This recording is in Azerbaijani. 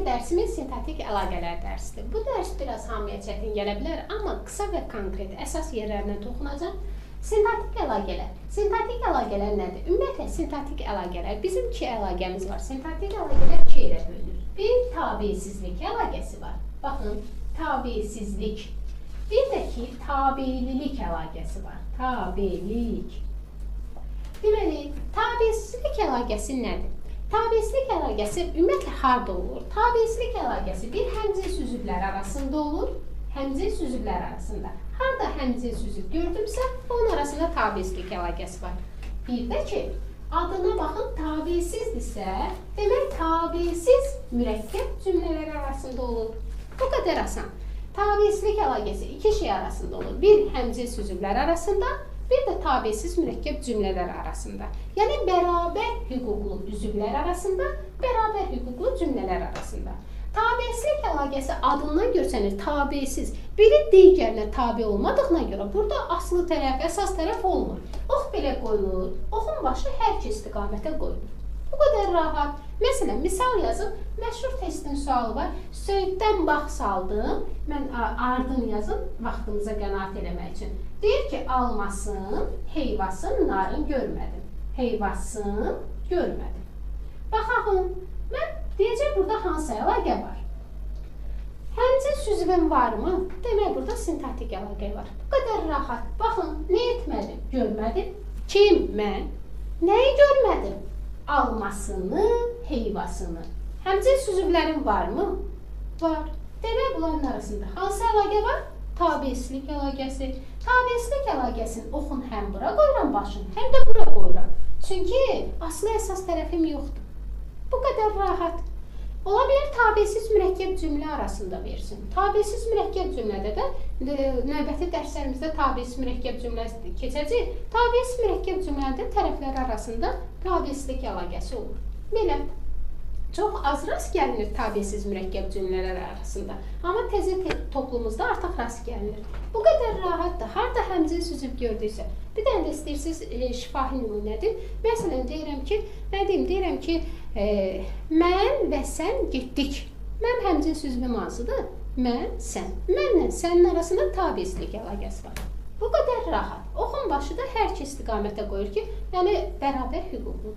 dərsimiz sintaktik əlaqələr dərsidir. Bu dərs biraz hamıya çətin gələ bilər, amma qısa və konkret əsas yerlərinə toxunacaq. Sintaktik əlaqələr. Sintaktik əlaqələr nədir? Ümumiyyətlə, sintaktik əlaqələr, bizim iki əlaqəmiz var. Sintaktik əlaqələr iki yerə bölünür. Bir, tabesizlik əlaqəsi var. Baxın, tabesizlik. Bir də ki, tabelilik əlaqəsi var. Tabelik. Deməli, tabesizlik əlaqəsi nədir? Tabesizlik əlaqəsi ümumiyyətlə harda olur? Tabesizlik əlaqəsi bir həmcins üzvləri arasında olur, həmcins üzvləri arasında. Harda həmcins üzv gördümsə, onun arasında tabesizlik əlaqəsi var. Bir də ki, adına baxın, tabesizdirsə, demək tabesiz mürəkkəb cümlələr arasında olur. Bu qədər asan. Tabesizlik əlaqəsi iki şey arasında olur. Bir, həmcins üzvləri arasında, bir də tabesiz mürəkkəb cümlələr arasında. Yəni, bərabər hüquqlu üzvlər arasında, bərabər hüquqlu cümlələr arasında. Tabesizlik əlaqəsi adından görsənir, tabesiz. Biri digərinə tabe olmadığına görə burada asılı tərəf, əsas tərəf olmur. Ox belə qoyulur, oxun başı hər iki istiqamətə qoyulur. Bu qədər rahat. Məsələn, misal yazın, məşhur testin sualı var. Söyüddən bax saldım, mən ardın yazın vaxtımıza qənaət eləmək üçün. Deyir ki, almasın, heyvasın, narın görmədim. Heyvasın, görmədim. Baxalım, mən deyəcək burada hansı əlaqə var? Həmcins üzvüm varmı? Demək, burada sintaktik əlaqə var. Bu qədər rahat. Baxın, nə etmədim? Görmədim. Kim? Mən. Nəyi görmədim? Almasını, heyvasını. Həmcins üzvlərim varmı? Var. Demək, bunların arasında hansı əlaqə var? Tabesizlik əlaqəsi. Tabesizlik əlaqəsini oxun həm bura qoyuram başını, həm də bura qoyuram. Çünki aslı əsas tərəfim yoxdur. Bu qədər rahat. Ola bilər tabesiz mürəkkəb cümlə arasında versin. Tabesiz mürəkkəb cümlədə də növbəti dərslərimizdə tabesiz mürəkkəb cümlə keçəcək. Tabesiz mürəkkəb cümlədə tərəflər arasında tabesizlik əlaqəsi olur. Belə. Çox az rast gəlinir tabesiz mürəkkəb cümlələr arasında. Amma təzə toplumumuzda artıq rast gəlinir. Bu qədər rahatdır. Harda həmcins üzv gördüksə. Bir dənə də istəyirsiniz şifahi nümunədir. Məsələn, deyirəm ki, nə deyim? Deyirəm ki, mən və sən getdik. Mənim həmcins üzvüm hansıdır? Mən, sən. Mənlə sənin arasında tabesizlik əlaqəsi var. Bu qədər rahat. Oxun başı da hər iki istiqamətə qoyur ki, yəni bərabər hüquqludur.